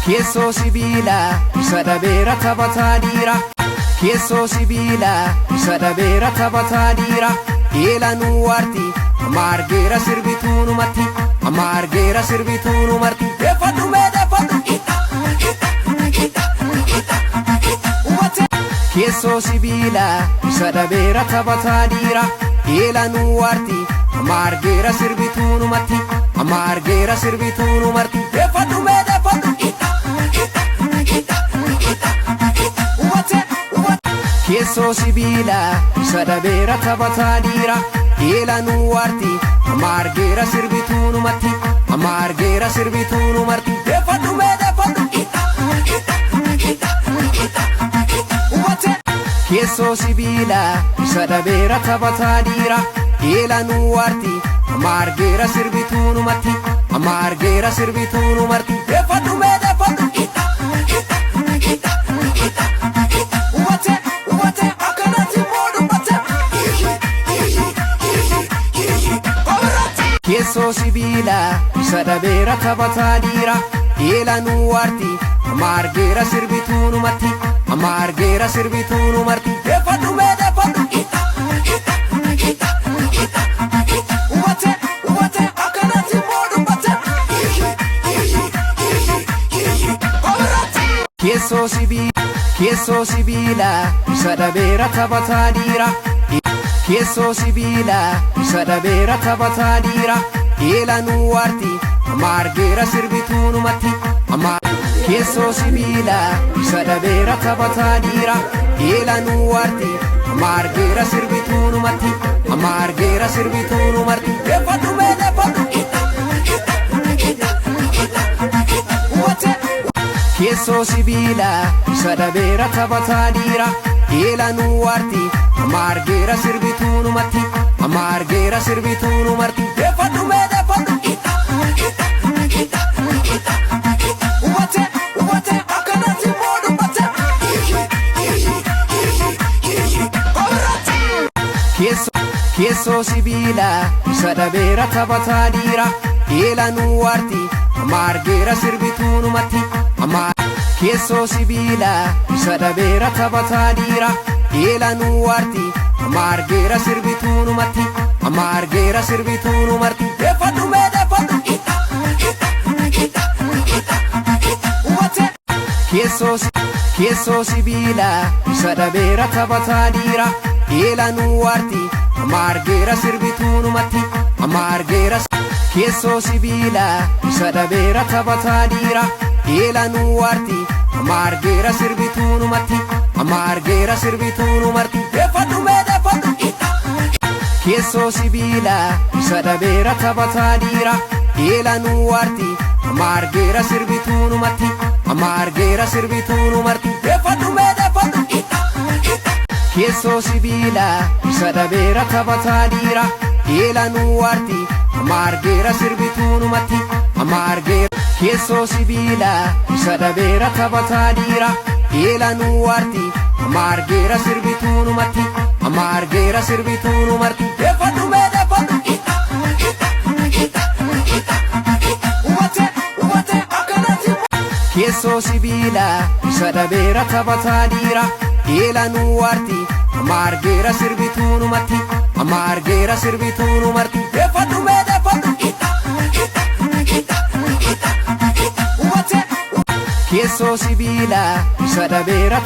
Keessoo sibiilaa isa dhabeera taphataa dhiira. Keessoo sibiilaa isa dhabeera taphataa dhiira. Eelanuu waarti amma argeera sirbituu numatti, amma argeera sirbituu numarti. Deeffadhu mee deeffadhu. Hidha hidha hidha hidha hidha hubate. Keessoo sibiilaa isa dhabeera taphataa dhiira. Eelanuu waarti amma argeera sirbituu numatti, amma argeera sirbituu numarti. Deeffadhu mee deeffadhu. Hidha hidha hidha hidha hidha hubate hubate. Keessoo sibiilaa isa dhabeera taphataa dhiira. Eelanuu waarti amma argeera sirbituu numatti, amma argeera sirbituu numarti. Deeffadhu mee deeffadhu. Hidha hidha hidha hidha hidha hubate. Keessoo sibiilaa isa dhabeera taphataa dhiira. Eelanuu waarti amma argeera sirbituu numatti, amma argeera sirbituu numarti. Deeffadhu mee deeffadhu. Hidha hidha hidha hidha hidha hubate hubate akkanatti immoo dubbate. Keessoo sibiilaa isa dhabeera taphataa dhiira. Eelanuu waarti amma argeera sirbituu numatti, amma argeera sirbituu numarti. Deeffadhu mee deeffadhu. Hidha hidha hidha hidha hidha hubate hubate akkanatti immoo dubbate. Keessoo sibiilaa keessoo sibiilaa isa dhabeera taphataa dhiira. Keessoo sibiilaa isa dhabeera taphataa dhiira. Eelanuu waarti amma argeera sirbituu numatti, amma keessoo sibiilaa isa dhabeera taphataa dhiira. Eelanuu waarti amma argeera sirbituu numatti, amma argeera sirbituu numarti. Deeffadhu mee deeffadhu. Hidha hidha hidha hidha hidha hubate. Keessoo sibiilaa isa dhabeera taphataa dhiira. Eelanuu waarti amma argeera sirbituu numatti, amma argeera sirbituu numarti. Deeffadhu mee deeffadhu. Hidha hidha hidha hidha hidha hubate hubate akkanatti immoo dubbate. Keessoo sibiilaa isa dhabeera taphataa dhiira. Eelanuu waarti amma argeera sirbituu numatti, amma keessoo sibiilaa isa dhabeera taphataa dhiira. Eelanuu waarti amma argeera sirbituu numatti, amma argeera sirbituu numarti. Deeffadhu mee deeffadhu. Hidha hidha hidha hidha hidha hubate. Keessoo sibiilaa isa dhabeera taphataa dhiira. Eelanuu waarti amma argeera sirbituu numatti, amma argeera. Keessoo sibiilaa isa dhabeera taphataa dhiira. Eelanuu waarti amma argeera sirbituu numatti, amma argeera sirbituu numarti. Deeffadhu mee deeffadhu. Hidha. Keessoo sibiilaa isa dhabeera taphataa dhiira. Eelanuu waarti amma argeera sirbituu numatti, amma argeera sirbituu numarti. Deeffadhu mee deeffadhu. Hidha hidha. Keessoo sibiilaa isa dhabeera taphataa dhiira. Eelanuu waarti amma argeera sirbituu numatti, amma argeera. Keessoo sibiilaa isa dhabeera taphataa dhiira. Eelanuu waarti amma argeera sirbituu numatti, amma argeera sirbituu numarti. Deeffadhu mee deeffadhu. Hidha hidha hidha hidha hidha hubate hubate akkanatti. Keessoo sibiilaa isa dhabeera taphataa dhiira. Eelanuu waarti amma argeera sirbituu numatti, amma argeera sirbituu numarti. Deeffadhu mee deeffadhu. Hidha hidha hidha hidha hidha hubate. Keessoo sibiilaa isa dhabeera.